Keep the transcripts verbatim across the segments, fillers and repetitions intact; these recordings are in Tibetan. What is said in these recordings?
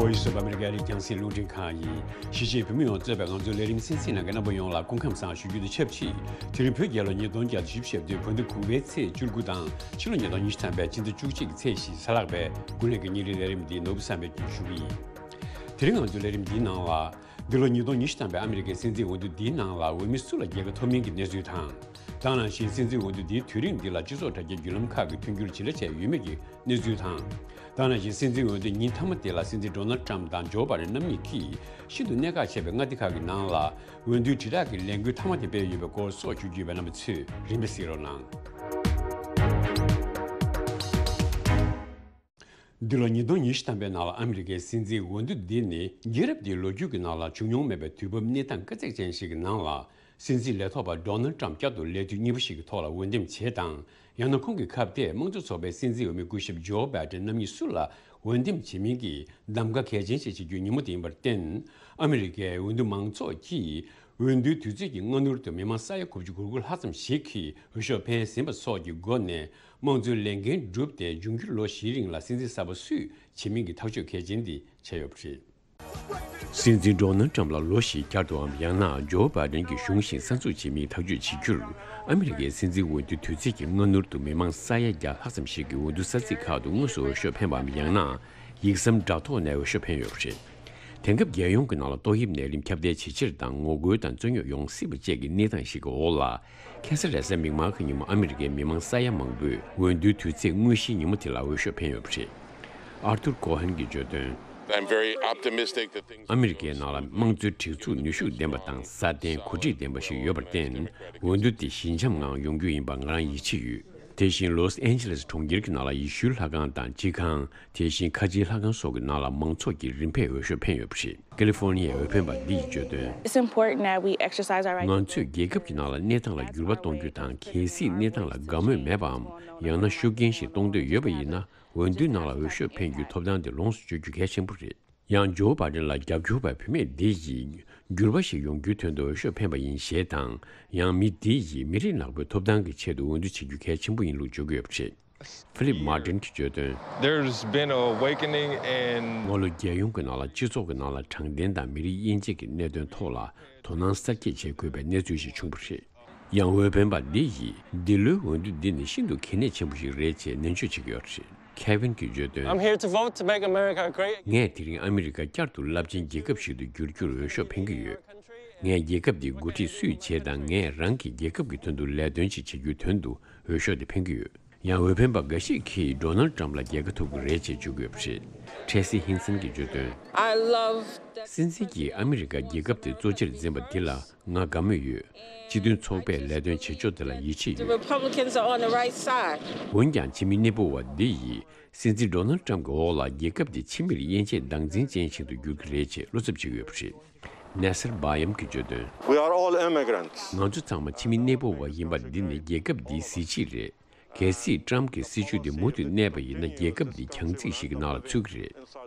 ཨ་མི་རི་ཀའི་རྒྱང་སྲིང་རླུང་འཕྲིན་ཁང་ཡིན། གཞིས་བྱེས་བོད་མི་ཡོངས་གཙོས་པའི་ང་ཚོའི་ལས་རིམ་གསན་གཟིགས་གནང་མཁན་རྣམ་པ་ཡོངས་ལ་སྐུ་ཁམས་བཟང་ཞུ་རྒྱུ་དང་ཆབས་ཅིག་དེ་རིང་བོད་རྒྱལ་ལོ་ཉིས་སྟོང་བརྒྱ་དང་བཞི་བཅུ་ཞེ་བདུན་བོད་ཟླ་དགུ་པའི་ཚེས་བཅུ་དགུ་དང་ཕྱི་ལོ་ཉིས་སྟོང་ཉི་ཤུ་ཐམ་པའི་ཕྱི་ཟླ་བཅུ་གཅིག་གི་ཚེས་བཞི་གཟའ་ལྷག་པའི་དགུན་ལས་ཀྱི་ཉིན་རེའི་ལས་རིམ་འདི་ནོར་བུ་བསམ་པས་སྒྱུར་ཞུ་གི་ཡིན། དེ་རིང་ང་ཚོའི་ལས་རིམ་འདིའི་ནང་ལ། འདི་ལོ་ཉིས་སྟོང་ཉི་ཤུ་ཐམ་པའི་ཨ་མི་རི་ཀའི་སྲིད་འཛིན་འོས་བསྡུ་འདིའི་ནང་ལ་འོས་མི་སུ་ལ་རྒྱལ་ཁ་ཐོབ་མིན་གྱི་གནས་ཚུལ་དང་། ད་ག་ནང་བཞིན་སྲིད་འཛིན་འོས་བསྡུ་འདིའི་དུས་རིང་འདི་ལ་སྤྱི་ཚོགས་དྲ་རྒྱའི་བརྒྱུད་ལམ་ཁག་གི་མཐུན་འགྱུར་ཇི་འདྲ་བྱས་ཡོད་མེད་ཀྱི་གནས་ཚུལ་དང་། ད་ག་ནང་བཞིན་སྲིད་འཛིན་འོས་བསྡུ་ཉིན་མཐའ་མ་དེ་ལ་སྲིད་འཛིན་ཌོ་ནལ་ཊམ་དང་ཇོ་བྷ་ཌེན་རྣམ་གཉིས་ཀྱིས་ཤིན་ཏུ་གནད་འགག་ཆེ་བའི་མངའ་སྡེ་ཁག་གི་ནང་ལ་འོས་བསྡུའི་དྲིལ་བསྒྲགས་ཀྱི་ལས་འགུལ་མཐའ་མ་དེ་སྤེལ་ཡོད་པའི་སྐོར་སོགས་ཞུ་རྒྱུ་ཡོད་པས་རྣམ་པ་ཚོས་རིམ་པས་གཟིགས་རོགས་གནང་། འདི་ལོ་ཉིས་སྟོང་ཉི་ཤུ་ཐམ་པའི་ནང་ལ་ཨ་མི་རི་ཀའི་སྲིད་འཛིན་འོས་བསྡུ་འདི་ནི་རྒྱལ་རབས་འདིའི་ལོ་རྒྱུས་ཀྱི་ནང་ལ་བྱུང་མྱོང་མེད་པའི་དུས་བབ་གནས་སྟངས་དཀའ་ཚེགས་ཅན་ཞིག་གི་ནང་ལ། སྲིད་འཛིན་ལས་ཐོག་པ་ཌོ་ནལ་ཊམ་བསྐྱར་དུ་ལས་དུས་གཉིས་པ་ཞིག་གི་ཐོག་ལ་འོས་འདེམས་བྱས་དང་། ཡང་ན་ཁོང་གི་ཁ་གཏད་དམངས་གཙོ་ཚོགས་པའི་སྲིད་འཛིན་འོས་མི་སྐུ་ཞབས་ཇོ་བྷའི་ཌེན་རྣམ་གཉིས་སུ་ལ་འོས་འདེམས་བྱེད་མིན་གྱི་གདམ་ག་གལ་ཆེན་ཞིག་བྱེད་རྒྱུའི་ཉིན་མོ་དེ་ཡིན་པར་བརྟེན། ཨ་མི་རི་ཀའི་འོས་བསྡུ་མང་ཚོགས་ཀྱིས། འོས་བསྡུའི་དུས་ཚོད་ཀྱི་སྔ་སྣུར་དུ་མི་མང་ས་ཡ་དགུ་བཅུ་གོ་དགུ་ལྷག་ཙམ་ཞིག་གིས་འོས་ཤོག་འཕེན་ཟིན་པ་སོགས་ཀྱི་སྒོ་ནས་དམངས་གཙོའི་ལས་འགན་བསྒྲུབས་ཏེ་འབྱུང་འགྱུར་ལོ་བཞིའི་རིང་ལ་སྲིད་འཛིན་གསར་པ་སུས་བྱེད་མིན་གྱི་ཐག་གཅོད་གལ་ཆེན་འདི་བྱས་ཡོད་པ་རེད། སྲིད་འཛིན་ཌོ་ནལ་ཊམ་ལ་ལོ་བཞི་བསྐྱར་དུའམ་ཡང་ན་ཇོ་བྷའི་ཌེན་གྱི་གཞུང་བཞིན་གསར་འཛུགས་བྱེད་མིན་ཐག་གཅོད་བྱེད་རྒྱུར། ཨ་མི་རི་ཀའི་སྲིད་འཛིན་འོས་བསྡུའི་དུས་ཚོད་ཀྱི་སྔ་སྣུར་དུ་མི་མང་ས་ཡ་བརྒྱ་ལྷག་ཙམ་ཞིག་གིས་འོས་བསྡུ་ས་ཚིགས་ཁག་ཏུ་དངོས་སུ་འོས་ཤོག་འཕེན་པའམ་ཡང་ན། ཡིག་ཟམ་དྲ་ཐོག་ནས་འོས་ཤོག་འཕེན་ཡོད་པ་རེད། དེང་སྐབས་རྒྱལ་ཡོངས་ཀྱི་ནང་ལ་ཏོག་དབྱིབས་ནད་རིམས་ཁྱབ་གདལ་ཇེ་ཆེར་དང་ངོ་རྒོལ་དང་རྩོད་རྙོག་ཡོང་སྲིད་པ་བཅས་ཀྱི་གནས་སྟངས་ཤིག་གི་འོག་ལ། ཁ་སང་རེས་གཟའ་མིག་དམར་གྱི་ཉིན་མོ་ཨ་མི་རི་ཀའི་མི་མང་ས་ཡ་མང་པོས་འོས་བསྡུའི་དུས་ཚེས་དངོས་གཞིའི་ཉིན་མོ་དེ་ལ་འོས་ཤོག་འཕེན་ཡོད་པ་རེད། ཨར་ཐུར་ཀོ་ཧན་གྱིས་བརྗོད་དོན། I'm very optimistic that things ཨ་མི་རི་ཀའི་ནང་ལ་དམངས་གཙོའི་སྒྲིག་འཛུགས་ནུས་ཤུགས་ལྡན་པ་དང་སྲ་བརྟན་གོ་སྒྲིག་ལྡན་པ་ཞིག་ཡོད་པར་བརྟེན། འོས་བསྡུ་དེ་ཞི་འཇམ་ངང་ཡོང་རྒྱུ་ཡིན་པ་ང་རང་ཡིད་ཆེས་ཡོད། དེ་བཞིན་ལོས་ཨན་ཇི་ལེས་གྲོང་ཁྱེར་གྱི་ནང་ལ་ཡེ་ཤུའི་ལྷ་ཁང་དང་སྤྱི་ཁང་། དེ་བཞིན་ཁ་ཆེའི་ལྷ་ཁང་སོགས་ཀྱི་ནང་ལ་མང་ཚོགས་ཀྱིས་རིམ་པས་འོས་ཤོག་འཕེན་ཡོད་པ་རེད། ཀ་ལི་ཧྥོར་ནི་ཡའི་འོས་འཕེན་པ་འདི་ཡིས་བརྗོད་དོན། It's important that we exercise our right. ང་ཚོས་རྒྱལ་ཁབ་ཀྱི་ནང་ལ་གནས་སྟངས་ལ་འགྱུར་བ་གཏོང་རྒྱུ་དང་། གལ་སྲིད་གནས་སྟངས་ལ་དགའ་མོས་མེད་པའམ་ཡང་ན་ཤུགས་རྐྱེན་ཞིག་གཏོང་འདོད་ཡོད་པ་ཡིན་ན། འོས་བསྡུའི་ནང་ལ་འོས་ཤོག་འཕེན་རྒྱུའི་ཐོབ་ཐང་དེ་ལོངས་སུ་སྤྱོད་རྒྱུ་གལ་ཆེན་པོ་རེད། ཡང་ཇོ་བྷའི་ཌེན་ལ་རྒྱབ་སྐྱོར་བའི་བུད་མེད་འདི་ཡིས་འགྱུར་བ་ཞིག་ཡོང་རྒྱུའི་དོན་དུ་འོས་ཤོག་འཕེན་པ་ཡིན་ཞེས་དང་། ཡང་མི་འདི་ཡིས་མི་རིགས་ནག་པོའི་ཐོབ་ཐང་གི་ཆེད་དུ་འོས་བསྡུ་བྱེད་རྒྱུ་གལ་ཆེན་པོ་ཡིན་ལུགས་བརྗོད་ཀྱི་ཡོད་པ་རེད། ཕི་ལིབ་མར་ཏིན་གྱིས་བརྗོད་དོན། There's been a awakening in སྔོན་ལ་རྒྱལ་ཡོངས་ཀྱི་ནང་ལ་སྤྱི་ཚོགས་ཀྱི་ནང་ལ་དྲང་བདེན་དང་མི་རིགས་དབྱེ་འབྱེད་ཀྱི་གནད་དོན་ཐོག་ལ་དོ་སྣང་གསར་སྐྱེད་བྱེད་དགོས་པའི་གནས་ཚུལ་ཞིག་བྱུང་བ་རེད། ཡང་འོས་འཕེན་པ་འདི་ཡིས་འདི་ལོའི་འོས་བསྡུ་འདི་ནི་ཤིན་ཏུ་གལ་གནད་ཆེན་པོ་ཞིག་རེད་ཅེས་ནན་བརྗོད་བྱེད་ཀྱི་ཡོད་པ་རེད། ཁེ་ཝིན་གྱིས་བརྗོད་དོན། I'm here to vote to make America great again. ངས་དེ་རིང་ཨ་མི་རི་ཀ་བསྐྱར་དུ་རླབས་ཆེན་རྒྱལ་ཁབ་ཞིག་ཏུ་འགྱུར་རྒྱུར་འོས་ཤོག་འཕེན་གྱི་ཡོད། ངས་རྒྱལ་ཁབ་འདི་འགོ་ཁྲིད་སུས་བྱེད་དང་། ངས་རང་གི་རྒྱལ་ཁབ་ཀྱི་དོན་དུ་ལས་དོན་ཞིག་བྱེད་རྒྱུའི་དོན་དུ་འོས་ཤོག་དེ་འཕེན་གྱི་ཡོད། ཡང་འོས་འཕེན་པ་འགའ་ཞིག་གིས་ཌོ་ནལ་ཊམ་ལ་རྒྱལ་ཁ་ཐོབ་ཀྱི་རེད་ཅེས་བརྗོད་ཀྱི་ཡོད་པ་རེད། ཁྲེ་སི་ཧིན་སན་གྱིས་བརྗོད་དོན། I love that སྲིད་འཛིན་གྱིས་ཨ་མི་རི་ཀ་རྒྱལ་ཁབ་དེ་གཙོ་ཆེར་འཛིན་པ་འདི་ལ་ང་དགའ་མོས་ཡོད། སྤྱི་མཐུན་ཚོགས་པས་ལས་དོན་བྱེད་ཕྱོགས་དེ་ལ་ཡིད་ཆེས་the ཡོད། Republicans are on the right side. འོན་ཀྱང་ཕྱི་མི་གནས་སྤོ་བ་འདི་ཡིས་སྲིད་འཛིན་ཌོ་ནལ་ཊམ་གྱི་འོག་ལ་རྒྱལ་ཁབ་འདི་ཕྱི་མིར་དབྱེ་འབྱེད་སྟངས་འཛིན་ཅན་ཞིག་ཏུ་འགྱུར་གྱི་རེད་ཅེས་བློ་འཚབ་བྱེད་ཀྱི་ཡོད་པ་རེད། ནེ་སར་བྷ་ཡམ་གྱིས་བརྗོད་དོན། We are all immigrants. ང་ཚོ་ཚང་མ་ཕྱི་མི་གནས་སྤོ་བ་ཡིན་པ་འདི་ནི་རྒྱལ་ཁབ་འདིའི་གཟི་བརྗིད་རེད། གལ་སྲིད་ཊམ་གྱི་སྲིད་བྱུས་འདི་མུ་མཐུད་གནས་པ་ཡིན་ན་རྒྱལ་ཁབ་འདི་གྱང་རྩིག་ཞིག་གི་ནང་ལ་ཚུད་ཀྱི་རེད།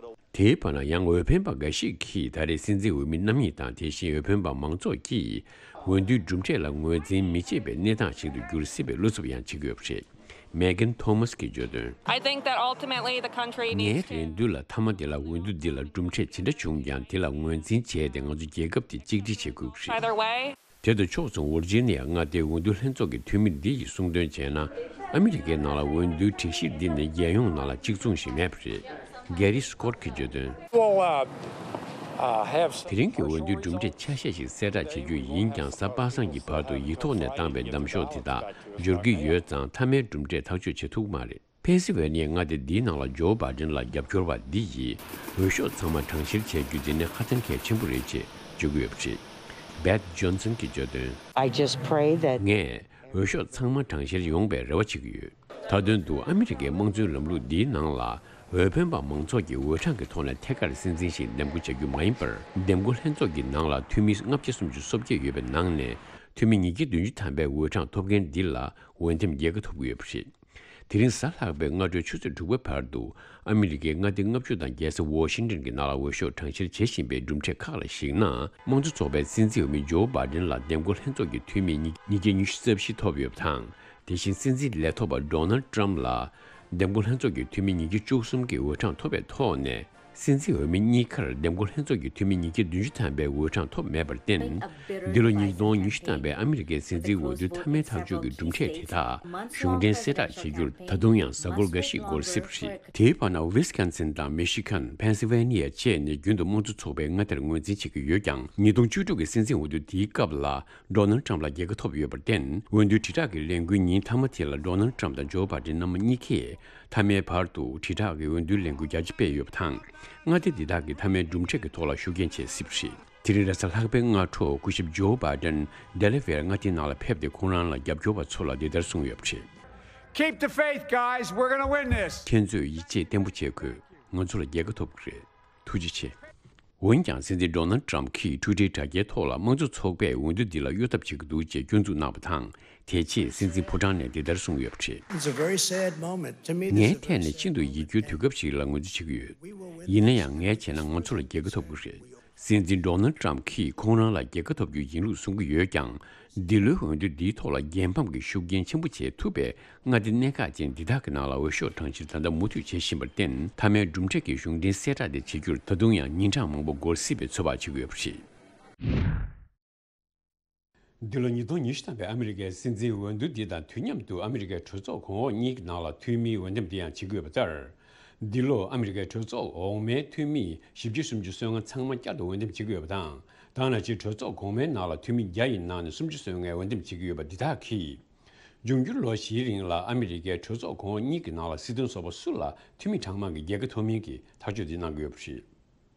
དེའི་བར་ན་ཡང་འོས་འཕེན་པ་འགའ་ཞིག་གིས་ད་རེས་སྲིད་འཛིན་འོས་མི་རྣམ་གཉིས་དང་དེ་བཞིན་འོས་འཕེན་པ་མང་ཚོགས་ཀྱིས་འོས་བསྡུའི་གྲུབ་འབྲས་ལ་ངོས་འཛིན་མི་བྱེད་པའི་གནས་སྟངས་ཤིག་ཏུ་འགྱུར་སྲིད་པའི་བློ་འཚབ་ཡང་བྱེད་ཀྱི་ཡོད་པ་རེད། མེ་གྷན་ཐོ་མཱས་ཀྱིས་བརྗོད་དོན། I think that ultimately the country needs ངའི་རེ་འདུན་ལ་མཐའ་མ་དེ་ལ་འོས་བསྡུ་འདི་ལ་གྲུབ་འབྲས་ཇི་འདྲ་བྱུང་ཀྱང་དེ་ལ་ངོས་འཛིན་བྱས་ཏེ་ང་ཚོ་རྒྱལ་ཁབ་དེ་གཅིག་སྒྲིལ་བྱེད་དགོས་ཀྱི་རེད། Either way. དེ་དང་ཕྱོགས་མཚུངས་ཝར་ཇི་ནི་ཡ་མངའ་སྡེའི་འོས་བསྡུ་ལྷན་ཚོགས་ཀྱི་འཐུས་མི་འདི་ཡིས་གསུངས་དོན་བྱས་ན། ཨ་མི་རི་ཀའི་ནང་ལ་འོས་བསྡུའི་སྒྲིག་གཞི་འདི་ནི་རྒྱལ་ཡོངས་ནང་ལ་གཅིག་མཚུངས་ཤིག་མེད་པ་རེད། གྷེ་རི་སྐོར་གྱིས་བརྗོད་དོན། Well, uh, uh, have དེ་རིང་གི་འོས་བསྡུའི་གྲུབ་འབྲས་ཆ་ཤས་ཤིག་གསལ་བསྒྲགས་བྱེད་རྒྱུ་ཡིན་ཀྱང་། གཟའ་པ་སངས་ཀྱི་བར་དུ་ཡིག་ཐོག་ནས་བཏང་བའི་གདམ་ཤོག་དེ་དག་འབྱོར་གྱི་ཡོད་ཙང་། མཐའ་མའི་གྲུབ་འབྲས་ཐག་གཅོད་བྱེད་ཐུབ་ཀྱི་མ་རེད། ཕེན་སི་ཝེ་ནི་ཡའི་མངའ་སྡེ་འདིའི་ནང་ལ་ཇོ་བྷའི་ཌེན་ལ་རྒྱབ་སྐྱོར་བ་འདི་ཡིས་འོས་ཤོག་ཚང་མ་གྲངས་བཤེར་བྱེད་རྒྱུ་འདི་ནི་ཧ་ཅང་གལ་ཆེན་པོ་རེད་ཅེས་བརྗོད་ཀྱི་ཡོད་པ་རེད། བེཐ་ཇོན་སན་གྱིས་བརྗོད་དོན། I just pray that ངས་འོས་ཤོག་ཚང་མ་གྲངས་བཤེར་ཡོང་བའི་རེ་བ་བྱེད་ཀྱི་ཡོད། མཐའ་དོན་དུ་ཨ་མི་རི་ཀའི་དམངས་གཙོའི་ལམ་ལུགས་འདིའི་ནང་ལ་འོས་འཕེན་པ་མང་ཚོགས་ཀྱིས་འོས་གྲངས་ཀྱི་ཐོག་ནས་ཐད་ཀར་སྲིད་འཛིན་ཞིག་འདེམས་བསྐོ་བྱ་རྒྱུ་མ་ཡིན་པར། འདེམས་བསྐོ་ལྷན་ཚོགས་ཀྱི་ནང་ལ་འཐུས་མི་ལྔ་བརྒྱ་སུམ་ཅུ་སོ་བརྒྱད་ཡོད་པའི་ནང་ནས་འཐུས་མི་ཉིས་བརྒྱ་བདུན་ཅུ་ཐམ་པའི་འོས་གྲངས་ཐོབ་མཁན་འདི་ལ་འོས་འདེམས་རྒྱལ་ཁ་ཐོབ་ཀྱི་ཡོད་པ་རེད། དེ་རིང་གཟའ་ལྷག་པའི་སྔ་དྲོའི་ཆུ་ཚོད་དྲུག་པའི་བར་དུ་ཨ་མི་རི་ཀའི་མངའ་སྡེ་ལྔ་བཅུ་དང་རྒྱལ་ས་ཝོ་ཤིང་ཏན་གྱི་ནང་ལ་འོས་ཤོག་གྲངས་བཤེར་བྱེད་བཞིན་པའི་གྲུབ་འབྲས་ཁག་ལ་གཞིགས་ན། དམངས་གཙོ་ཚོགས་པའི་སྲིད་འཛིན་འོས་མི་ཇོ་བྷའི་ཌེན་ལ་འདེམས་བསྐོ་ལྷན་ཚོགས་ཀྱི་འཐུས་མི་ཉིས་ཉིས་བརྒྱ་ཉི་ཤུ་རྩ་བཞི་ཐོབ་ཡོད་པ་དང་། དེ་བཞིན་སྲིད་འཛིན་ལས་ཐོག་པ་ཌོ་ནལ་ཊམ་ལ་འདེམས་བསྐོ་ལྷན་ཚོགས་ཀྱི་འཐུས་མི་ཉིས་བརྒྱ་བཅུ་གསུམ་གྱིས་འོས་གྲངས་ཐོབ་པའི་ཐོག་ནས། སྲིད་འཛིན་འོས་མི་གཉིས་ཀར་འདེམས་བསྐོ་ལྷན་ཚོགས་ཀྱི་འཐུས་མི་ཉིས་བརྒྱ་བདུན་ཅུ་ཐམ་པའི་འོས་གྲངས་ཐོབ་མེད་པར་བརྟེན། འདི་ལོ་ཉིས་སྟོང་ཉི་ཤུ་ཐམ་པའི་ཨ་མི་རི་ཀའི་སྲིད་འཛིན་འོས་བསྡུའི་མཐའ་མའི་ཐག་གཅོད་ཀྱི་གྲུབ་འབྲས་དེ་དག་གཞུང་འབྲེལ་གསལ་བསྒྲགས་བྱེད་རྒྱུར་ད་དུང་ཡང་གཟའ་འཁོར་འགའ་ཞིག་འགོར་སྲིད་པ་རེད། དེའི་བར་ན་ཝི་སི་ཀོན་སིན་དང་མི་ཤི་གན། ཕེན་སིལ་ཝེ་ནི་ཡ་བཅས་ནས་རྒྱུན་དུ་དམངས་གཙོ་ཚོགས་པས་མངའ་སྡེར་ངོས་འཛིན་བྱེད་ཀྱི་ཡོད་ཀྱང་། ཉིས་སྟོང་བཅུ་དྲུག་གི་སྲིད་འཛིན་འོས་བསྡུ་དེའི་སྐབས་ལ། ཌོ་ནལ་ཊམ་ལ་རྒྱལ་ཁ་ཐོབ་ཡོད་པར་བརྟེན། འོས་བསྡུའི་དྲིལ་བསྒྲགས་ཀྱི་ལས་འགུལ་ཉིན་མཐའ་མ་དེ་ལ་ཌོ་ནལ་ཊམ་དང་ཇོ་བྷའི་ཌེན་རྣམ་པ་གཉིས་ཀས་མཐའ་མའི་བར་དུ་དྲིལ་བསྒྲགས་ཀྱི་འོས་བསྡུའི་ལས་འགུལ་རྒྱ་ཆེ་སྤེལ་ཡོད་པ་དང་། མངའ་སྡེ་འདི་དག་གི་མཐའ་མའི་གྲུབ་འབྲས་ཀྱི་ཐོག་ལ་ཤུགས་རྐྱེན་བྱེད་སྲིད་པ་རེད། དེ་རིང་རེས་གཟའ་ལྷག་པའི་སྔ་དྲོ་སྐུ་ཞབས་ཇོ་བྷའི་ཌེན་ཌེ་ལ་ཝེར་མངའ་སྡེའི་ནང་ལ་ཕེབས་ཏེ་ཁོང་རང་ལ་རྒྱབ་སྐྱོར་བ་ཚོ་ལ་འདི་ལྟར་གསུངས་ཡོད་པ་རེད། Keep the faith, guys. We're gonna win this. ཁྱེད་ཚོས་ཡིད་ཆེས་བརྟན་པོ་བྱེད་དགོས། ང་ཚོ་ལ་རྒྱལ་ཁ་ཐོབ་ཀྱི་རེད། ཐུགས་རྗེ་ཆེ། འོན་ཀྱང་སྲིད་འཛིན་ཌོ་ནལ་ཊམ་གྱིས་ཊུའི་ཊར་དྲ་རྒྱའི་ཐོག་ལ་དམངས་གཙོ་ཚོགས་པས་འོས་བསྡུ་འདི་ལ་གཡོ་ཐབས་བྱེད་ཀྱི་འདུག་ཅེས་སྐྱོན་འཛུགས་གནང་བ་དང་། དེ་རྗེས་སྲིད་འཛིན་ཕོ་བྲང་ནས་འདི་ལྟར་གསུངས་ཡོད་པ་རེད། It's a very sad moment. To me, this is ངའི་ཐད་ནས་ཤིན་ཏུ་ཡིད་སྐྱོའི་དུས་སྐབས་ཤིག་ལ་ངོས་འཛིན་བྱེད་ཀྱི་ཡོད། ཡིན་ན་ཡང་ངས་བྱས་ན་ང་ཚོ་ལ་རྒྱལ་ཁ་ཐོབ་ཀྱི་རེད། སྲིད་འཛིན་ཌོ་ནལ་ཊམ་གྱིས་ཁོང་རང་ལ་རྒྱལ་ཁ་ཐོབ་རྒྱུ་ཡིན་ལུགས་གསུང་གི་ཡོད་ཀྱང་། འདི་ལོའི་འོས་བསྡུ་འདིའི་ཐོག་ལ་རྒྱལ་ཕམ་གྱི་ཤུགས་རྐྱེན་ཆེན་པོ་བྱེད་ཐུབ་པའི་མངའ་སྡེ་གནད་འགག་ཅན་འདི་དག་གི་ནང་ལ་འོས་ཤོག་གྲངས་བཤེར་ད་ལྟ་མུ་མཐུད་བྱེད་བཞིན་པར་བརྟེན། མཐའ་མའི་གྲུབ་འབྲས་ཀྱི་གཞུང་འབྲེལ་གསལ་བསྒྲགས་དེ་བྱེད་རྒྱུར་ད་དུང་ཡང་ཉིན་གྲངས་མང་པོ་འགོར་སྲིད་པའི་ཚོད་དཔག་བྱེད་ཀྱི་ཡོད་པ་རེད། འདི་ལོ་ཉིས་སྟོང་ཉི་ཤུ་ཐམ་པའི་ཨ་མི་རི་ཀའི་སྲིད་འཛིན་འོས་བསྡུ་འདི་དང་དུས་མཉམ་དུ་ཨ་མི་རི་ཀའི་གྲོས་ཚོགས་གོང་འོག་གཉིས་ཀྱི་ནང་ལ་འཐུས་མིའི་འོས་འདེམས་འདི་ཡང་བྱེད་ཀྱི་ཡོད་པ་ལྟར། འདི་ལོ་ཨ་མི་རི་ཀའི་གྲོས་ཚོགས་འོག་མའི་འཐུས་མི་བཞི་བཅུ་སུམ་ཅུ་སོ་ལྔ་ཚང་མ་བསྐྱར་དུ་འོས་འདེམས་བྱེད་ཀྱི་ཡོད་པ་དང་། ད་ནང་བཞིན་གྲོས་ཚོགས་གོང་མའི་ནང་ལ་འཐུས་མི་བརྒྱ་ཡི་ནང་ནས་སུམ་ཅུ་སོ་ལྔས་འོས་འདེམས་བྱེད་ཀྱི་ཡོད་པ་འདི་དག་གིས། འབྱུང་འགྱུར་ལོ་བཞིའི་རིང་ལ་ཨ་མི་རི་ཀའི་གྲོས་ཚོགས་གོང་འོག་གཉིས་ཀྱི་ནང་ལ་སྲིད་དོན་ཚོགས་པ་སུ་ལ་འཐུས་མི་གྲངས་མང་གི་རྒྱལ་ཁ་ཐོབ་མིན་གྱི་ཐག་གཅོད་འདི་གནང་གི་ཡོད་པ་རེད།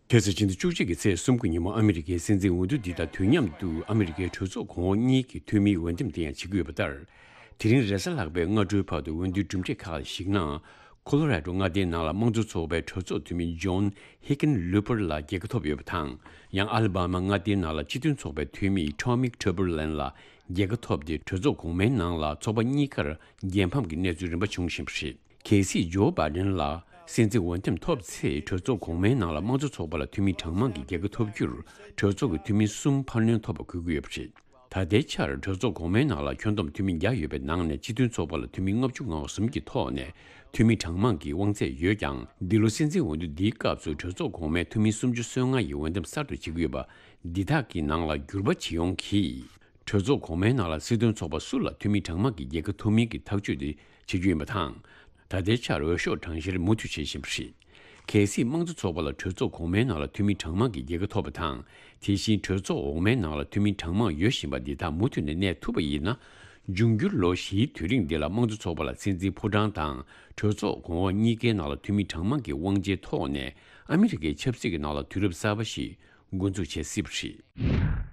ཁ་སང་ཕྱི་ཟླ་བཅུ་གཅིག་གི་ཚེས་གསུམ་གྱི་ཉིན་མོ་ཨ་མི་རི་ཀའི་སྲིད་འཛིན་འོས་བསྡུ་འདི་དང་དུས་མཉམ་དུ་ཨ་མི་རི་ཀའི་གྲོས་ཚོགས་གོང་འོག་གཉིས་ཀྱི་འཐུས་མིའི་འོས་འདེམས་དེ་ཡང་བྱེད་ཀྱི་ཡོད་པ་ལྟར། དེ་རིང་རེས་གཟའ་ལྷག་པའི་སྔ་དྲོའི་བར་དུ་འོས་བསྡུའི་གྲུབ་འབྲས་ཁག་ལ་གཞིགས་ན། ཁོ་ལོ་ར་ཌོ་མངའ་སྡེའི་ནང་ལ་དམངས་གཙོ་ཚོགས་པའི་གྲོས་ཚོགས་འཐུས་མི་ཇོན་ཧི་ཀིན་ལུ་པར་ལ་རྒྱལ་ཁ་ཐོབ་ཡོད་པ་དང་། ཡང་ཨ་ལ་བྷ་མ་མངའ་སྡེའི་ནང་ལ་སྤྱི་མཐུན་ཚོགས་པའི་འཐུས་མི་ཊོ་མིག་ཊོ་བར་ལན་ལ་རྒྱལ་ཁ་ཐོབ་སྟེ། གྲོས་ཚོགས་གོང་མའི་ནང་ལ་ཚོགས་པ་གཉིས་ཀར་རྒྱལ་ཕམ་གྱི་གནས་ཚུལ་རིམ་པ་བྱུང་བཞིན་པ་རེད། གལ་སྲིད་ཇོ་བྷའི་ཌེན་ལ་སྲིད་འཛིན་འོས་འདེམས་ཐོབ་ཚེ། གྲོས་ཚོགས་གོང་མའི་ནང་ལ་དམངས་གཙོ་ཚོགས་པ་ལ་འཐུས་མི་གྲངས་མང་གི་རྒྱལ་ཁ་ཐོབ་རྒྱུར། གྲོས་ཚོགས་ཀྱི་འཐུས་མི་གསུམ་འཕར་སྣོན་ཐོབ་པ་དགོས་ཀྱི་ཡོད་པ་རེད། ད་ལྟའི་ཆར་གྲོས་ཚོགས་གོང་མའི་ནང་ལ་ཁྱོན་བསྡོམས་འཐུས་མི་བརྒྱ་ཡོད་པའི་ནང་ནས་སྤྱི་མཐུན་ཚོགས་པ་ལ་འཐུས་མི་ལྔ་བཅུ་ང་གསུམ་གྱི་ཐོག་ནས་འཐུས་མི་གྲངས་མང་གི་དབང་ཚད་ཡོད་ཀྱང་། འདི་ལོ་སྲིད་འཛིན་འོས་བསྡུ་འདིའི་སྐབས་སུ་གྲོས་ཚོགས་གོང་མའི་འཐུས་མི་སུམ་ཅུ་སོ་ལྔ་ཡིས་འོས་འདེམས་གསར་དུ་བྱེད་ཀྱི་ཡོད་པ་འདི་དག་གི་ནང་ལ་འགྱུར་བ་ཇི་ཡོང་གིས། གྲོས་ཚོགས་གོང་མའི་ནང་ལ་སྲིད་དོན་ཚོགས་པ་སུ་ལ་འཐུས་མི་གྲངས་མང་གི་རྒྱལ་ཁ་ཐོབ་མིན་གྱི་ཐག་གཅོད་དེ་བྱེད་རྒྱུ་ཡིན་པ་དང་། ད་ལྟའི་ཆར་འོས་ཤོག་གྲངས་བཤེར་མུ་མཐུད་བྱེད་བཞིན་པ་རེད། གལ་སྲིད་དམངས་གཙོ་ཚོགས་པ་ལ་གྲོས་ཚོགས་གོང་མའི་ནང་ལ་འཐུས་མི་གྲངས་མང་གི་རྒྱལ་ཁ་ཐོབ་པ་དང་། དེ་བཞིན་གྲོས་ཚོགས་འོག་མའི་ནང་ལ་འཐུས་མི་གྲངས་མང་ཡོད་བཞིན་པ་འདི་དག་མུ་མཐུད་ནས་གནས་ཐུབ་པ་ཡིན་ན། འབྱུང་འགྱུར་ལོ་བཞིའི་དུས་རིང་འདི་ལ་དམངས་གཙོ་ཚོགས་པ་ལ་སྲིད་འཛིན་ཕོ་བྲང་དང་གྲོས་ཚོགས་གོང་འོག་གཉིས་ཀའི་ནང་ལ་འཐུས་མི་གྲངས་མང་གི་དབང་ཆའི་ཐོག་ནས་ཨ་མི་རི་ཀའི་ཆབ་སྲིད་ཀྱི་ནང་ལ་དུས་རབས་གསར་པ་ཞིག་འགོ་འཛུགས་བྱེད་སྲིད་པ་རེད།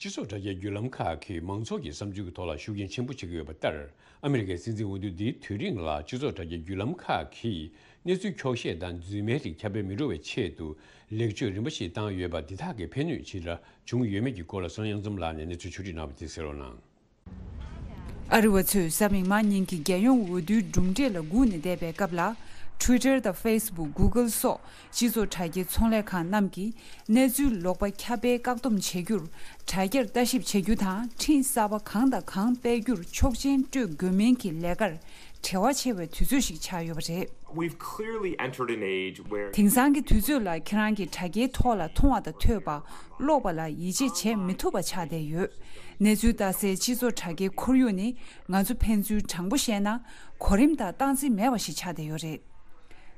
སྤྱི་ཚོགས་དྲ་རྒྱའི་བརྒྱུད་ལམ་ཁག་གིས་མང་ཚོགས་ཀྱི་བསམ་ཚུལ་གྱི་ཐོག་ལ་ཤུགས་རྐྱེན་ཆེན་པོ་བྱེད་ཀྱི་ཡོད་པ་ལྟར། ཨ་མི་རི་ཀའི་སྲིད་འཛིན་འོས་བསྡུ་འདིའི་དུས་རིང་ལ་སྤྱི་ཚོགས་དྲ་རྒྱའི་བརྒྱུད་ལམ་ཁག་གིས་གནས་ཚུལ་འཁྱོག་བཤད་དང་རྫུན་མའི་རིགས་ཁྱབ་སྤེལ་མི་འགྲོ་བའི་ཆེད་དུ་ལེགས་བཅོས་རིམ་པ་ཞིག་བཏང་ཡོད་པ་འདི་དག་གི་ཕན་ནུས་ཇི་འདྲ་བྱུང་ཡོད་མེད་ཀྱི་སྐོར་ལ་བསོད་ནམས་གཡང་འཛོམས་ལགས་ནས་གནས་ཚུལ་ཕྱོགས་སྒྲིག་གནང་བ་དེ་གསན་རོགས་གནང་། ཨ་རི་བ་ཚོས་གཟའ་མིག་དམར་ཉིན་གྱི་རྒྱལ་ཡོངས་འོས་བསྡུའི་གྲུབ་འབྲས་ལ་སྒུག་ནས་བསྡད་པའི་སྐབས་ལ། Twitter་དང་Facebook། Google་སོགས་སྤྱི་ཚོགས་དྲ་རྒྱའི་ཚོང་ལས་ཁང་རྣམས་ཀྱིས་གནས་ཚུལ་ལོག་པ་ཁྱབ་སྤེལ་བཀག་སྡོམ་བྱེད་རྒྱུར་དྲ་རྒྱར་ལྟ་ཞིབ་བྱེད་རྒྱུ་དང་། འཕྲིན་གསར་པ་གང་དང་གང་སྤེལ་རྒྱུར་ཆོག་མཆན་སྤྲོད་དགོས་མིན་གྱི་ལས་ཀར་བྲེལ་བ་ཆེ་བའི་དུས་ཚོད་ཞིག་ཆགས་ཡོད་པ་རེད། We've clearly entered an age where དེང་སང་གི་དུས་ཚོད་ལ་ཁྱེད་རང་གིས་དྲ་རྒྱའི་ཐོག་ལ་མཐོང་བ་དང་ཐོས་པ་ཀློག་པ་ལ་ཡིད་ཆེས་བྱེད་མི་ཐུབ་པ་ཆགས་བསྡད་ཡོད། གནས་ཚུལ་ལྟ་སའི་སྤྱི་ཚོགས་དྲ་རྒྱའི་ཁོར་ཡུག་ནི་ང་ཚོ་ཕན་ཚུན་དྲང་པོ་བཤད་ན་གོ་རིམ་དང་སྟངས་འཛིན་མེད་པ་ཞིག་ཆགས་བསྡད་ཡོད་རེད།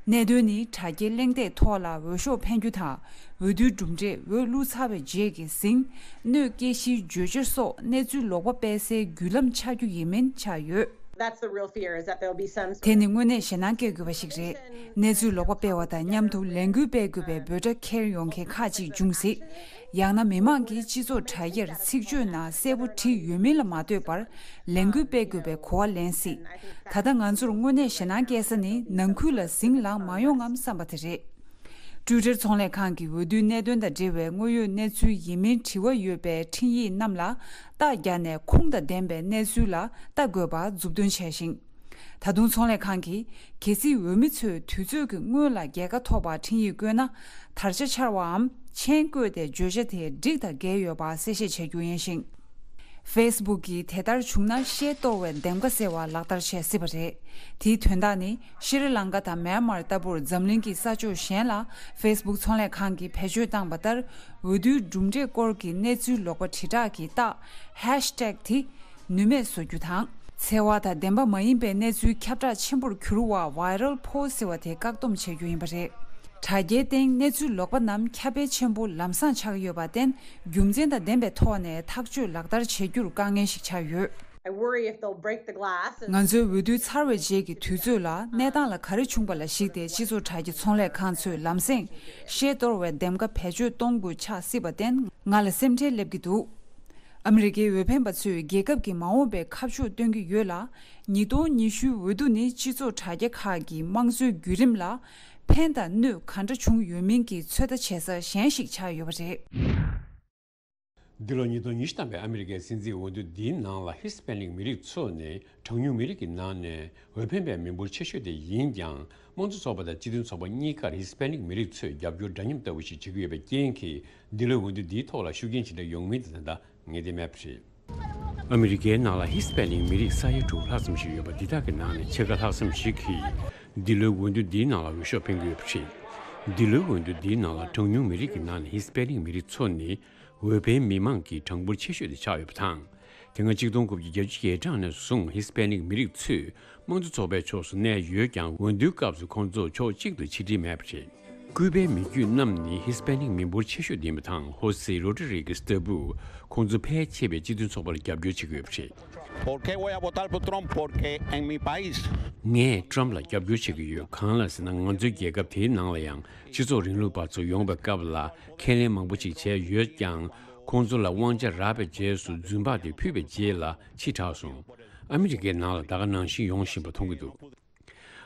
གནད་དོན་ནི་དྲ་རྒྱའི་གླེང་སྟེགས་ཐོག་ལ་འོས་ཤོག་འཕེན་རྒྱུ་དང་། འོས་བསྡུའི་གྲུབ་འབྲས་འོས་བླུགས་ཚར་བའི་རྗེས་ཀྱི་ཟིང་གནོན་སྐྱེ་གཞིའི་བརྗོད་བྱ་སོགས་གནས་ཚུལ་ལོག་པ་སྤེལ་སའི་བརྒྱུད་ལམ་ཆགས་རྒྱུ་ཡིན་མིན་ཆགས་ཡོད། That's the real fear, is that there'll be some sort of དེ་ནི་དངོས་གནས་ཞེད་སྣང་སྐྱེ་དགོས་པ་ཞིག་རེད། གནས་ཚུལ་ལོག་པ་སྤེལ་བ་དང་མཉམ་དུ་ལས་འགུལ་སྤེལ་དགོས་པའི་འབོད་སྒྲ་འཁྱེར་ཡོང་མཁན་ཁག་ཅིག་འབྱུང་སྲིད། ཡང་ན་མི་མང་གིས་སྤྱི་ཚོགས་དྲ་རྒྱར་ཚིག་བརྗོད་ནང་གསལ་པོ་བྲིས་ཡོད་མིན་ལ་མ་ལྟོས་པར་ལས་འགུལ་སྤེལ་དགོས་པའི་གོ་བ་ལེན་སྲིད། ད་ལྟ་ང་ཚོར་དངོས་གནས་ཞེད་སྣང་སྐྱེ་ས་ནི་ནང་ཁུལ་ལ་ཟིང་ལངས་མ་ཡོང་ངམ་བསམ་པ་དེ་རེད། Twitter་ཚོང་ལས་ཁང་གིས་འོས་བསྡུའི་གནད་དོན་དང་འབྲེལ་བའི་དངོས་ཡོད་གནས་ཚུལ་ཡིན་མིན་དྲི་བ་ཡོད་པའི་འཕྲིན་ཡིག་རྣམས་ལ་རྟགས་བརྒྱབ་ནས་ཁུངས་དང་ལྡན་པའི་གནས་ཚུལ་ལ་ལྟ་དགོས་པ་མཛུབ་སྟོན་བྱས་ཤིང་། ད་དུང་ཚོང་ལས་ཁང་གིས་གལ་སྲིད་འོས་མི་ཚོས་དུས་ཚོད་ཀྱི་སྔོན་ལ་རྒྱལ་ཁ་ཐོབ་པར་འཕྲིན་ཡིག་བཀོད་ན། དར་ཆ་འཕྱར་བའམ་མཆན་བཀོད་དེ་བརྗོད་བྱ་དེ་འགྲིག་དང་འགལ་ཡོད་པ་གསལ་བཤད་བྱ་རྒྱུ་ཡིན་ཞིང་། ཕེ་སི་བུག་གིས་དེ་ལྟར་བྱུང་ན་ཤེས་གཏོར་བའི་འདེམས་ཀ་ཟེར་བ་ལག་བསྟར་བྱེད་སྲིད་པ་རེད། དེའི་དོན་དག་ནི་ཤྲི་ལང་ཀ་དང་མེན་མར་ལྟ་བུར་འཛམ་གླིང་གི་ས་ཕྱོགས་གཞན་ལ་ཕེ་སི་བུག་ཚོང་ལས་ཁང་གིས་བེད་སྤྱོད་བཏང་བ་ལྟར། འོས་བསྡུའི་གྲུབ་འབྲས་སྐོར་གྱི་གནས་ཚུལ་ལོག་པ་དྲིལ་བསྒྲགས་ཀྱི་རྟགས་ཧེཤ་ཊེག་དེ་ནུས་མེད་བཟོ་རྒྱུ་དང་། འཚེ་བ་དང་བདེན་པ་མ་ཡིན་པའི་གནས་ཚུལ་ཁྱབ་བསྒྲགས་ཆེན་པོར་གྱུར་བ་བྷའི་རལ་ཕོ་སི་ཟེར་བ་དེ་བཀག་སྡོམ་བྱེད་རྒྱུ་ཡིན་པ་རེད། དྲ་རྒྱའི་སྟེང་གནས་ཚུལ་ལོག་པ་རྣམས་ཁྱབ་སྤེལ་ཆེན་པོ་ལམ་སང་ཆགས་ཡོད་པར་བརྟེན། རྒྱུ་མཚན་དང་ལྡན་པའི་ཐོག་ནས་ཐག་གཅོད་ལག་བསྟར་བྱེད་རྒྱུར་དཀའ་ངལ་ཞིག་ཆགས་ཡོད། I worry if they'll break the glass and ང་ཚོའི་འོས་བསྡུ་ཚར་བའི་རྗེས་ཀྱི་དུས་ཚོད་ལ་གནས་སྟངས་ལ་ག་རེ་བྱུང་པ་ལ་གཞིགས་ཏེ། སྤྱི་ཚོགས་དྲ་རྒྱ་ཚོང་ལས་ཁང་ཚོས་ལམ་སེང་ཤེས་གཏོར་བའི་འདེམས་ཀ་བེད་སྤྱོད་གཏོང་དགོས་ཆགས་སྲིད་པར་བརྟེན། ང་ལ་སེམས་ཁྲལ་སླེབས་ཀྱི་འདུག་ཨ་མི་རི་ཀའི་འོས་འཕེན་པ་ཚོས་རྒྱལ་ཁབ་ཀྱི་མ་འོངས་པའི་ཁ་ཕྱོགས་སྟོན་གྱི་ཡོད་ལ། ཉིས་སྟོང་ཉི་ཤུའི་འོས་བསྡུ་ནི་སྤྱི་ཚོགས་དྲ་རྒྱ་ཁག་གི་དམངས་གཙོའི་བརྒྱུད་རིམ་ལ་ཕན་དང་གནོད་ག་འདྲ་བྱུང་ཡོད་མིན་གྱི་ཚོད་ལྟ་བྱེད་ས་གཞན་ཞིག་ཆགས་ཡོད་པ་རེད། འདི་ལོ་ཉིས་སྟོང་ཉི་ཤུ་ཐམ་པའི་ཨ་མི་རི་ཀའི་སྲིད་འཛིན་འོས་བསྡུ་འདིའི་ནང་ལ་ཧི་སི་པེ་ནིག་མི་རིགས་ཚོ་ནི་གྲངས་ཉུང་མི་རིགས་ཀྱི་ནང་ནས་འོས་འཕེན་པའི་མི་འབོར་ཆེ་ཤོས་དེ་ཡིན་ཀྱང་། དམངས་གཙོ་ཚོགས་པ་དང་སྤྱི་མཐུན་ཚོགས་པ་གཉིས་ཀར་ཧི་སི་པེ་ནིག་མི་རིགས་ཚོས་རྒྱབ་སྐྱོར་འདྲ་མཉམ་ལྟ་བུ་ཞིག་བྱེད་ཀྱི་ཡོད་པའི་རྐྱེན་གྱིས། འདི་ལོའི་འོས་བསྡུ་འདིའི་ཐོག་ལ་ཤུགས་རྐྱེན་ཇི་འདྲ་ཡོང་མིན་དེ་ད་ལྟ་ངེས་གཏན་མེད་པ་རེད། ཨ་མི་རི་ཀའི་ནང་ལ་ཧི་སི་པེ་ནིག་མི་རིགས་ས་ཡ་དྲུག་ལྷག་ཙམ་ཞིག་ཡོད་པ་འདི་དག་གི་ནང་ནས་ཕྱེད་ཀ་ལྷག་ཙམ་ཞིག་གིས་འདི་ལོའི་འོས་བསྡུ་འདིའི་ནང་ལ་འོས་ཤོག་འཕེན་གྱི་ཡོད་པ་རེད། འདི་ལོའི་འོས་བསྡུ་འདིའི་ནང་ལ་གྲངས་ཉུང་མི་རིགས་ཀྱི་ནང་ནས་ཧི་སི་པེ་ནིག་མི་རིགས་ཚོ་ནི་འོས་འཕེན་མི་མང་གི་གྲངས་འབོར་ཆེ་ཤོས་དེ་ཆགས་ཡོད་པ་དང་། དེ་སྔ་ཆིག་སྟོང་དགུ་བརྒྱ་བརྒྱད་ཅུ་གྱ་གྲངས་ནས་བཟུང་ཧི་སི་པེ་ནིག་མི་རིགས་ཚོས་དམངས་གཙོ་ཚོགས་པའི་ཕྱོགས་སུ་གནས་ཡོད་ཀྱང་། འོས་བསྡུའི་སྐབས་སུ་ཁོང་ཚོ་ཕྱོགས་གཅིག་ཏུ་ཆིག་སྒྲིལ་མེད་པ་རེད། ཀུའུ་པའི་མི་རྒྱུད་རྣམས་ནི་ཧི་སི་པེ་ནིག་མི་འབོར་ཆེ་ཤོས་ཡིན་པ་དང་། ཧོ་སེ་རོ་ཌི་རི་གེས་ལྟ་བུ་ཁོང་ཚོ་ཕལ་ཆེ་བས་སྤྱི་མཐུན་ཚོགས་པ་ལ་རྒྱབ་སྐྱོར་བྱེད་ཀྱི་ཡོད་པ་རེད། ¿Por qué voy a votar por Trump? Porque en mi país. ངས་ཊམ་ལ་རྒྱབ་སྐྱོར་བྱེད་ཀྱི་ཡོད། གང་ལ་ཟེར་ན། ང་ཚོའི་རྒྱལ་ཁབ་དེའི་ནང་ལ་ཡང་སྤྱི་ཚོགས་རིང་ལུགས་པ་ཚོ་ཡོང་བའི་སྐབས་ལ་ཁས་ལེན་མང་པོ་ཞིག་བྱས་ཡོད་ཀྱང་། ཁོང་ཚོ་ལ་དབང་ཆ་རག་པའི་རྗེས་སུ་རྫུན་ཕག་དེ་ཕུད་པའི་རྗེས་ལ་ཕྱིས་དྲགས་སོང་། ཨ་མི་རི་ཀའི་ནང་ལ་ད་ག་ནང་བཞིན་ཡོང་བཞིན་པ་མཐོང་གི་འདུག་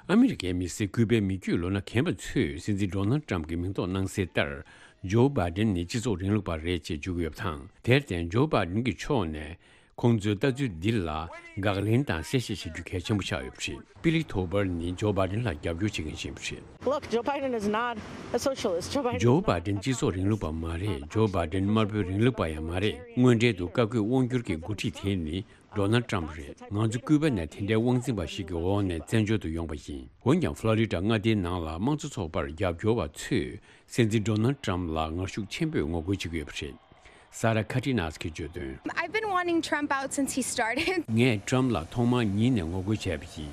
ཨ་མི་རི་ཀའི་མི་སེར་ཀུའུ་པའི་མི་རྒྱུད་ལོ་ན་རྒན་པ་ཚོས་སྲིད་འཛིན་ཌོ་ནལ་ཊམ་གྱི་མིང་ཐོག་གནང་གསལ་ལྟར། ཇོ་བྷའི་ཌེན་ནི་སྤྱི་ཚོགས་རིང་ལུགས་པ་རེད་ཅེས་བརྗོད་ཀྱི་ཡོད་པ་དང་། དེར་བརྟེན་ཇོ་བྷའི་ཌེན་གྱི་ཕྱོགས་ནས་ཁོང་ཚོའི་ལྟ་ཚུལ་འདི་ལ་དགག་ལན་དང་གསལ་བཤད་བྱེད་རྒྱུ་གལ་ཆེན་པོ་ཆགས་ཡོད་པ་རེད། པི་ལི་ཐོ་བར་ནི་ཇོ་བྷའི་ཌེན་ལ་རྒྱབ་སྐྱོར་བྱེད་མཁན་ཞིག་ཡིན་པ་རེད། Look, Joe Biden is not a socialist. Joe Biden. ཇོ་བྷའི་ཌེན་སྤྱི་ཚོགས་རིང་ལུགས་པ་མ་རེད། ཇོ་བྷའི་ཌེན་དམར་པོའི་རིང་ལུགས་པ་ཡང་མ་རེད། དངོས་འབྲེལ་དུ་བཀའ་བཀོད་དབང་སྒྱུར་གྱི་འགོ་ཁྲིད་དེ་ནི་ཌོ་ནལ་ཊམ་རེད། ང་ཚོ་ཀུའུ་པ་ནས་དེ་འདྲའི་དབང་འཛིན་པ་ཞིག་གི་འོག་ནས་བཙན་བྱོལ་དུ་ཡོང་པ་ཡིན། འོན་ཀྱང་ཕློ་རི་ཌ་མངའ་སྡེའི་ནང་ལ་དམངས་གཙོ་ཚོགས་པར་རྒྱབ་སྐྱོར་བ་ཚོས་སྲིད་འཛིན་ཌོ་ནལ་ཊམ་ལ་ངར་ཤུགས་ཆེན་པོས་ངོ་རྒོལ་བྱེད་ཀྱི་ཡོད་པ་རེད། ས་ར་ཁ་ཏི་ནཱས་ཀྱིས་བརྗོད་དོན། I've been wanting Trump out since he started. ངས་ཊམ་ལ་ཐོག་མར་ཉིད་ནས་ངོ་རྒོལ་བྱས་པ་ཡིན།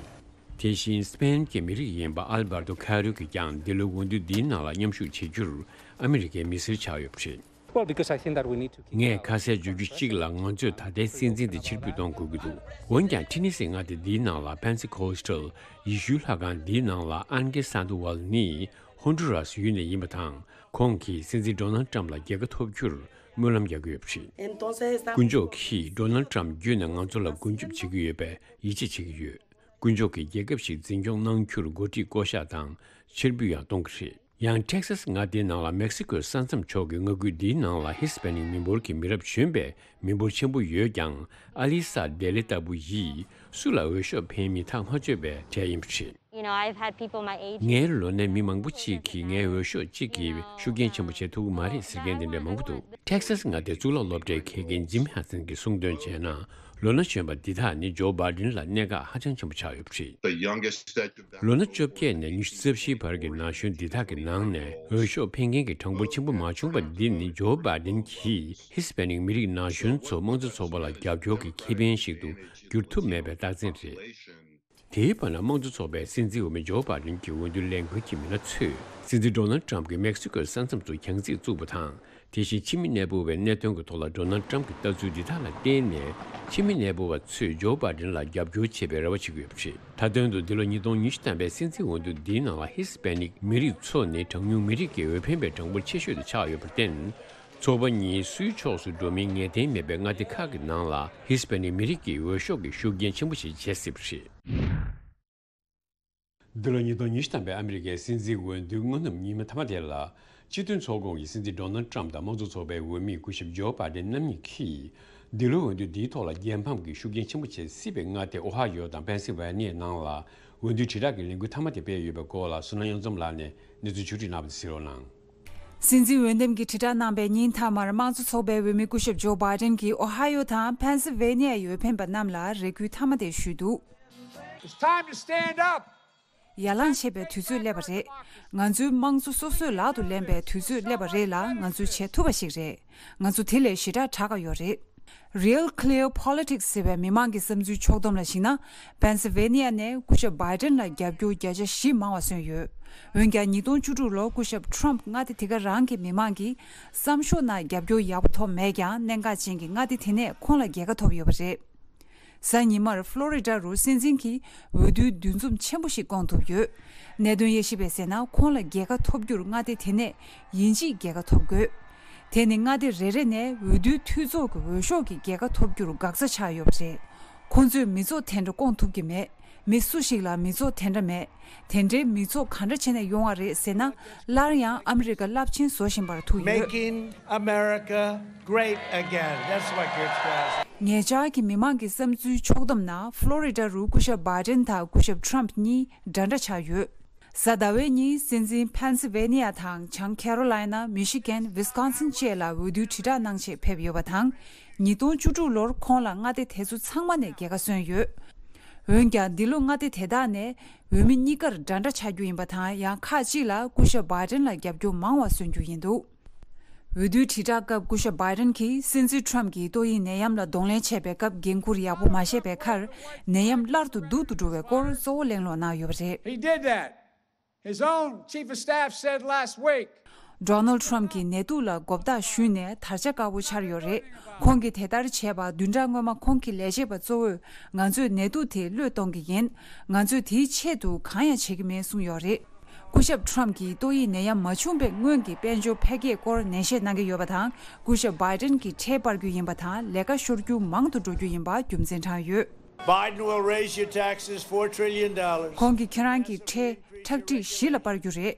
དེ་བཞིན་སི་པེན་གྱི་མི་རིགས་ཡིན་པ་ཨལ་བར་ཏོ་ཁ་རུ་གིས་ཀྱང་འདི་ལོའི་འོས་བསྡུ་འདིའི་ནང་ལ་མཉམ་ཞུགས་བྱེད་རྒྱུར་ཨ་མི་རི་ཀའི་མི་སེར་ཆགས་ཡོད་པ་རེད། Well, because I think that we need to keep. ངས་ཁ་གསལ་བརྗོད་རྒྱུ་གཅིག་ལ། ང་ཚོས་ད་ལྟའི་སྲིད་འཛིན་དེ་ཕྱིར་འབུད་གཏོང་དགོས་ཀྱི་འདུག་འོན་ཀྱང་ཐི་ནི་སི་མངའ་སྡེ་འདིའི་ནང་ལ་པེན་སི་ཁོ་སི་ཊལ་ཡེ་ཤུའི་ལྷ་ཁང་འདིའི་ནང་ལ་ཨན་ཀེ་སན་དུ་ཝལ་ནི་ཧོན་ཌུ་རཱ་སི་ཡུལ་ནས་ཡིན་པ་དང་། ཁོང་གིས་སྲིད་འཛིན་ཌོ་ནལ་ཊམ་ལ་རྒྱལ་ཁ་ཐོབ་རྒྱུར་སྨོན་ལམ་རྒྱག་གི་ཡོད་པ་རེད། Entonces, esta- དཀོན་མཆོག་གིས་ཌོ་ནལ་ཊམ་བརྒྱུད་ནས་ང་ཚོ་ལ་མགོན་སྐྱབས་བྱེད་ཀྱི་ཡོད་པས་ཡིད་ཆེས་བྱེད་ཀྱི་ཡོད། དཀོན་མཆོག་གིས་རྒྱལ་ཁབ་ཞིག་འཛིན་སྐྱོང་གནང་རྒྱུར་འགོ་ཁྲིད་བསྐོ་གཞག་དང་ཕྱིར་འབུད་ཡང་གཏོང་གི་རེད། ཡང་ཊེག་སཱས་མངའ་སྡེའི་ནང་ལ་མེག་སི་ཀོའི་ས་མཚམས་ཕྱོགས་ཀྱི་མངའ་ཁུལ་འདིའི་ནང་ལ་ཧི་སི་པེ་ནིག་མི་འབོར་གྱི་མི་རབས་གཞོན་པའི་མི་འབོར་ཆེན་པོ་ཡོད་ཀྱང་། ཨ་ལི་ས་དེ་ལེ་ལྟ་བུ་ཡིས་སུ་ལ་འོས་ཤོག་འཕེན་མིན་ཐག་མ་ཆོད་པའི་གྲས་ཡིན་པ་རེད། You know, I've had people my age. ངའི་ལོ་ནའི་མི་མང་པོ་ཞིག་གིས་ངའི་འོས་ཤོག་གཅིག་གིས་ཤུགས་རྐྱེན་ཆེན་པོ་བྱེད་ཐུབ་ཀྱི་མ་རེད་ཟེར་མཁན་དེ་འདྲ་མང་པོ་འདུག་ཊེག་སཱས་མངའ་སྡེའི་གཙུག་ལག་སློབ་གྲྭའི་དགེ་རྒན་ཇིམ་ཧ་སན་གྱིས་གསུངས་དོན་བྱས་ན། ལོ་ན་གཞོན་པ་འདི་དག་ནི་ཇོ་བྷའི་ཌེན་ལ་གནད་འགག་ཧ་ཅང་ཆེན་པོ་ཆགས་ཡོད་པ་རེད། The youngest that you've ལོ་ན་བཅོ་བརྒྱད་ནས་ཉི་ཤུ་རྩ་བཞིའི་བར་གྱི་ན་གཞོན་འདི་དག་གི་ནང་ནས་འོས་ཤོག་འཕེན་མཁན་གྱི་གྲངས་འབོར་ཆེན་པོ་མ་བྱུང་བ་འདི་ནི་ཇོ་བྷའི་ཌེན་གྱིས་ཧི་སི་པེ་ནིག་མི་རིགས་ན་གཞོན་ཚོ་དམངས་གཙོ་ཚོགས་པ་ལ་རྒྱབ་སྐྱོར་གྱི་ཁེ་ཕན་ཞིག་ཏུ་འགྱུར་ཐུབ་མེད་པའི་རྟགས་མཚན་རེད། དེའི་བར་ན་དམངས་གཙོ་ཚོགས་པའི་སྲིད་འཛིན་འོས་མི་ཇོ་བྷའི་ཌེན་གྱི་འོས་བསྡུ་ལས་འགུལ་གྱི་མི་སྣ་ཚོས་སྲིད་འཛིན་ཌོ་ནལ་ཊམ་གྱིས་མེག་སི་ཀོའི་ས་མཚམས་སུ་གྱང་རྩིག་བཙུགས་པ་དང་། དེ་བཞིན་ཕྱི་མི་གནས་སྤོ་བའི་གནད་དོན་གྱི་ཐོག་ལ་ཌོ་ནལ་ཊམ་གྱི་ལྟ་ཚུལ་འདི་དག་ལ་བརྟེན་ནས། ཕྱི་མི་གནས་སྤོ་བ་ཚོས་ཇོ་བྷའི་ཌེན་ལ་རྒྱབ་སྐྱོར་བྱེད་པའི་རེ་བ་བྱེད་ཀྱི་ཡོད་པ་རེད། མཐའ་དོན་དུ་འདི་ལོ་ཉིས་སྟོང་ཉི་ཤུ་ཐམ་པའི་སྲིད་འཛིན་འོས་བསྡུ་འདིའི་ནང་ལ་ཧི་སི་པེ་ནིག་མི་རིགས་ཚོ་ནི་གྲངས་ཉུང་མི་རིགས་ཀྱི་འོས་འཕེན་པའི་གྲངས་འབོར་ཆེ་ཤོས་དེ་ཆགས་ཡོད་པར་བརྟེན། ཚོགས་པ་གཉིས་སུའི་ཕྱོགས་སུ་འགྲོ་མིན་ངེས་གཏན་མེད་པའི་མངའ་སྡེ་ཁག་གི་ནང་ལ་ཧི་སི་པེ་ནིག་མི་རིགས་ཀྱི་འོས་ཤོག་གི་ཤུགས་རྐྱེན་ཆེན་པོ་ཞིག་བྱེད་སྲིད་པ་རེད། འདི་ལོ་ཉིས་སྟོང་ཉི་ཤུ་ཐམ་པའི་ཨ་མི་རི་ཀའི་སྲིད་འཛིན་འོས་བསྡུའི་སྔ་ནུབ་ཉི་མ་མཐའ་མ་དེ་ལ། སྤྱི་མཐུན་ཚོགས་ཁོངས་ཀྱི་སྲིད་འཛིན་ཌོ་ནལ་ཊམ་དང་དམངས་གཙོ་ཚོགས་པའི་འོས་མི་སྐུ་ཞབས་ཇོ་བྷའི་ཌེན་རྣམ་གཉིས་ཀྱིས། འདི་ལོའི་འོས་བསྡུ་འདིའི་ཐོག་ལ་རྒྱལ་ཕམ་གྱི་ཤུགས་རྐྱེན་ཆེན་པོ་བྱེད་སྲིད་པའི་མངའ་སྡེ་ཨོ་ཧ་ཡོ་དང་པེན་སིལ་ཝེ་ནི་ཡའི་ནང་ལ་འོས་བསྡུ་དྲིལ་བསྒྲགས་ཀྱི་ལས་འགུལ་མཐའ་མ་དེ་སྤེལ་ཡོད་པའི་སྐོར་ལ། བསོད་ནམས་གཡུ་ལྗོངས་ལགས་ནས་གནས་ཚུལ་ཕྱོགས་བསྒྲིགས་གནང་བ་དེ་གཟིགས་རོགས་གནང་། སྲིད་འཛིན་འོས་འདེམས་ཀྱི་དྲིལ་བསྒྲགས་གནང་པའི་ཉིན་མཐའ་མར་དམངས་གཙོ་ཚོགས་པའི་འོས་མི་སྐུ་ཞབས་ཇོ་བྷའི་ཌེན་གྱིས་ཨོ་ཧའི་ཡོ་དང་ཕེན་སི་ཝེ་ནི་ཡའི་འོས་འཕེན་པ་རྣམས་ལ་རེ་སྐུལ་མཐའ་མ་དེ་ཞུས་འདུག It's time to stand up. ཡར་ལངས་བྱེད་པའི་དུས་ཚོད་སླེབས་པ་རེད། ང་ཚོའི་དམངས་གཙོ་སོ་སོའི་ལག་ཏུ་ལེན་པའི་དུས་ཚོད་སླེབས་པ་རེད་ལ། ང་ཚོས་བྱེད་ཐུབ་པ་ཞིག་རེད། ང་ཚོ་དེ་ལས་ཞེ་དྲག་དྲག་ག་ཡོད་རེད། Real Clear Politics ཟེར་བའི་མི་མང་གི་བསམ་ཚུལ་ཕྱོགས་བསྡོམས་ལ་གཞིགས་ན། པེན་སི་ཝེ་ནི་ཡ་ནས་སྐུ་ཞབས་བྷའི་ཌེན་ལ་རྒྱབ་སྐྱོར་བརྒྱ་ཆ་བཞི་མང་བ་སོན་ཡོད། འོན་ཀྱང་ཉིས་སྟོང་བཅུ་དྲུག་ལོར་སྐུ་ཞབས་ཊམ་ཕ་མངའ་སྡེ་དེ་ག་རང་གི་མི་མང་གིས་བསམ་ཤོག་ནང་རྒྱབ་སྐྱོར་ཡག་པོ་ཐོབ་མེད་ཀྱང་། གནད་འགག་ཅན་གྱི་མངའ་སྡེ་དེ་ནས་ཁོང་ལ་རྒྱལ་ཁ་ཐོབ་ཡོད་པ་རེད། གཟའ་ཉི་མར་ཕློ་རི་ཌ་རུ་སྲིད་འཛིན་གྱི་འོས་བསྡུའི་འདུ་འཛོམས་ཆེན་པོ་ཞིག་བསྐོང་ཐུབ་ཡོད། གནད་དོན་དབྱེ་ཞིབ་པས་ཟེར་ན། ཁོང་ལ་རྒྱལ་ཁ་ཐོབ་རྒྱུར་མངའ་སྡེ་དེ་ནས་ཡིན་གཅིག་རྒྱལ་ཁ་ཐོབ་དགོས། དེ་ནི་མངའ་སྡེ་རེ་རེ་ནས་འོས་བསྡུའི་འཐུས་ཚོགས་ཀྱི་འོས་ཤོག་གི་རྒྱལ་ཁ་ཐོབ་རྒྱུར་འགག་རྩ་ཆགས་ཡོད་པ་རེད། ཁོང་ཚོས་མི་ཚོགས་དེ་འདྲ་བསྐོང་ཐུབ་ཀྱི་མེད། མི་སུ་ཞིག་ལ་མི་ཚོགས་དེ་འདྲ་མེད། དེ་འདྲའི་མི་ཚོགས་ག་འདྲ་བྱས་ནས་ཡོང་བ་རེད་ཟེར་ན། སླར་ཡང་ཨ་མི་རི་ཀ་རླབས་ཆེན་བཟོ་བཞིན་པར་ཐུག་ཡོད། Making America great again. That's what gives us. ཉེ་ཆར་གྱི་མི་མང་གི་བསམ་ཚུལ་ཕྱོགས་བསྡོམས་ནང་། ཕློ་རི་ཌ་རུ་སྐུ་ཞབས་བྷའི་ཌེན་དང་སྐུ་ཞབས་ཊམ་ཕ་གཉིས་འདྲ་འདྲ་ཆགས་ཡོད། གཟའ་ཟླ་བའི་ཉིན་སྲིད་འཛིན་ཕེན་སི་ཝེ་ནི་ཡ་དང་བྱང་ཁེ་རོ་ལའི་ན། མི་ཤི་གན། ཝི་སི་ཀོན་སིན་བཅས་ལ་འོས་བསྡུའི་དྲིལ་བསྒྲགས་གནང་ཆེད་ཕེབས་ཡོད་པ་དང་། ཉིས་སྟོང་བཅུ་དྲུག་ལོར་ཁོང་ལ་མངའ་སྡེ་དེ་ཚོ་ཚང་མ་ནས་རྒྱལ་ཁ་སོན་ཡོད། འོན་ཀྱང་། འདི་ལོ་མངའ་སྡེ་དེ་དག་ནས་འོས་མི་གཉིས་ཀར་འདྲ་འདྲ་ཆགས་རྒྱུ་ཡིན་པ་དང་། ཡང་ཁག་ཅིག་ལ་སྐུ་ཞབས་བྷའི་ཌེན་ལ་རྒྱབ་སྐྱོར་མང་བ་སོན་རྒྱུ་ཡིན་འདུག་འོས་བསྡུའི་དྲིལ་བསྒྲགས་སྐབས་སྐུ་ཞབས་བྷའི་ཌེན་གྱིས་སྲིད་འཛིན་ཊམ་ཕ་གྱིས་ཏོག་དབྱིབས་ནད་ཡམས་ལ་གདོང་ལེན་བྱས་པའི་སྐབས་འགན་འཁུར་ཡག་པོ་མ་བཞེས་པའི་ཁར། ནད་ཡམས་སླར་དུ་སྡུག་ཏུ་འགྲོ་བའི་སྐོར་གཙོ་བོ་གླེང་སློང་གནང་ཡོད་པ་རེད། He did that. His own chief of staff said last week. ཌོ་ནལ་ཌི་ཊམ་ཕ་གྱིས་ནད་དུག་ལ་མགོ་བཏགས་ཞུས་ནས་དར་ཆ་དཀར་པོ་འཕྱར་ཡོད་རེད། ཁོང་གིས་དེ་ལྟར་བྱས་པ་བདུན་ཕྲག་སྔོན་མ་ཁོང་གི་ལས་བྱེད་པ་གཙོ་བོས། ང་ཚོས་ནད་དུག་དེ་བློས་གཏོང་གི་ཡིན། ང་ཚོས་དེའི་ཆེད་དུ་གང་ཡང་བྱེད་ཀྱི་མེད་གསུངས་ཡོད་རེད། སྐུ་ཞབས་ཊམ་ཕ་གྱིས་ཏོག་དབྱིབས་ནད་ཡམས་མ་བྱུང་བའི་སྔོན་གྱི་དཔལ་འབྱོར་འཕེལ་རྒྱས་སྐོར་ནན་བཤད་གནང་གི་ཡོད་པ་དང་། སྐུ་ཞབས་བྷའི་ཌེན་གྱིས་ཁྲལ་སྤར་རྒྱུ་ཡིན་པ་དང་། ལས་ཀ་ཤོར་རྒྱུ་མང་དུ་འགྲོ་རྒྱུ་ཡིན་པ་རྒྱུ་མཚན་བགྲངས་ཡོད། Biden will raise your taxes four trillion dollars. ཁོང་གིས་ཁྱེད་རང་གི་ཁྲལ་ཁྲག་ཁྲིག་བཞི་ལ་སྤར་རྒྱུ་རེད།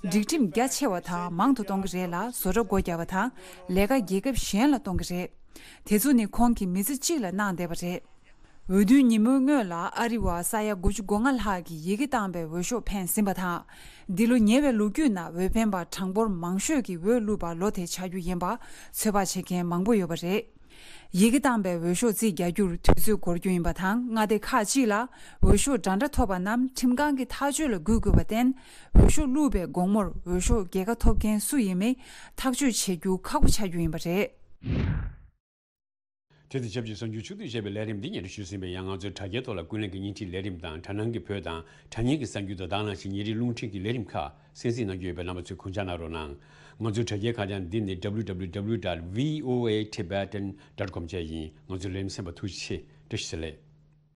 སྒྲིག་ཁྲིམས་རྒྱ་ཆེ་བ་དང་མང་དུ་གཏོང་གི་རེད་ལ། བཟོ་གྲྭ་སྒོ་བརྒྱབ་པ་དང་ལས་ཀ་རྒྱལ་ཁབ་གཞན་ལ་གཏོང་གི་རེད། དེ་ཚོ་ནི་ཁོང་གིས་མི་ཚེ་གཅིག་ལ་གནང་བསྡད་པ་རེད། འོས་བསྡུའི་ཉིན་མོའི་སྔོན་ལ་ཨ་རི་བ་ས་ཡ་དགུ་བཅུ་གོ་ལྔ་ལྷག་གིས་ཡི་གེ་བཏང་བའི་འོས་ཤོག་འཕེན་ཟིན་པ་དང་། འདི་ལོ་ཉེ་བའི་ལོ་རྒྱུས་ནང་འོས་འཕེན་པ་གྲངས་འབོར་མང་ཤོས་ཀྱིས་འོས་བླུགས་པ་ལོ་དེ་ཆགས་རྒྱུ་ཡིན་པ་ཚོད་དཔག་བྱེད་མཁན་མང་པོ་ཡོད་པ་རེད། ཡི་གེ་བཏང་བའི་འོས་ཤོག་རྩིས་རྒྱག་རྒྱུར་དུས་ཚོད་འགོར་རྒྱུ་ཡིན་པ་དང་། མངའ་སྡེ་ཁག་ཅིག་ལ་འོས་ཤོག་འདྲ་འདྲ་ཐོབ་པ་རྣམས་ཁྲིམས་ཁང་གི་ཐག་གཅོད་ལ་གུས་དགོས་པར་བརྟེན། འོས་ཤོག་བླུགས་པའི་དགོང་མོར་འོས་ཤོག་རྒྱལ་ཁ་ཐོབ་མཁན་སུ་ཡིན་མིན་ཐག་གཅོད་བྱེད་རྒྱུ་ཁག་པོ་ཆགས་རྒྱུ་ཡིན་པ་རེད། དེ་དང་ཆབས་ཅིག་གསར་འགྱུར་ཕྱོགས་བསྡུས་བྱས་པའི་ལས་རིམ་འདི་སྙན་སྒྲོན་ཞུས་ཟིན་པས། ཡང་ང་ཚོའི་དྲ་རྒྱའི་ཐོག་ལ་ཀུན་གླེང་གི་བརྙན་འཕྲིན་ལས་རིམ་དང་། དྲ་སྣང་གི་བོད་དང་དྲ་བརྙན་གྱི་གསར་འགྱུར་དང་། ད་ག་ནང་བཞིན་ཉིན་རེའི་རླུང་འཕྲིན་གྱི་ལས་རིམ་ཁག་གསན་གཟིགས་གནང་རྒྱུ་ཡོད་པས། རྣམ་པ་ཚོས་གོ་བརྡ་གནང་རོགས་གནང་། ང་ཚོའི་དྲ་རྒྱའི་ཁ་བྱང་འདི་ནི་W W W dot V O A Tibetan dot com བཅས་ཡིན། ང་ཚོའི་ལས་རིམ་གསན་པར་ཐུགས་རྗེ་ཆེ། བཀྲ་ཤིས་བདེ་ལེགས།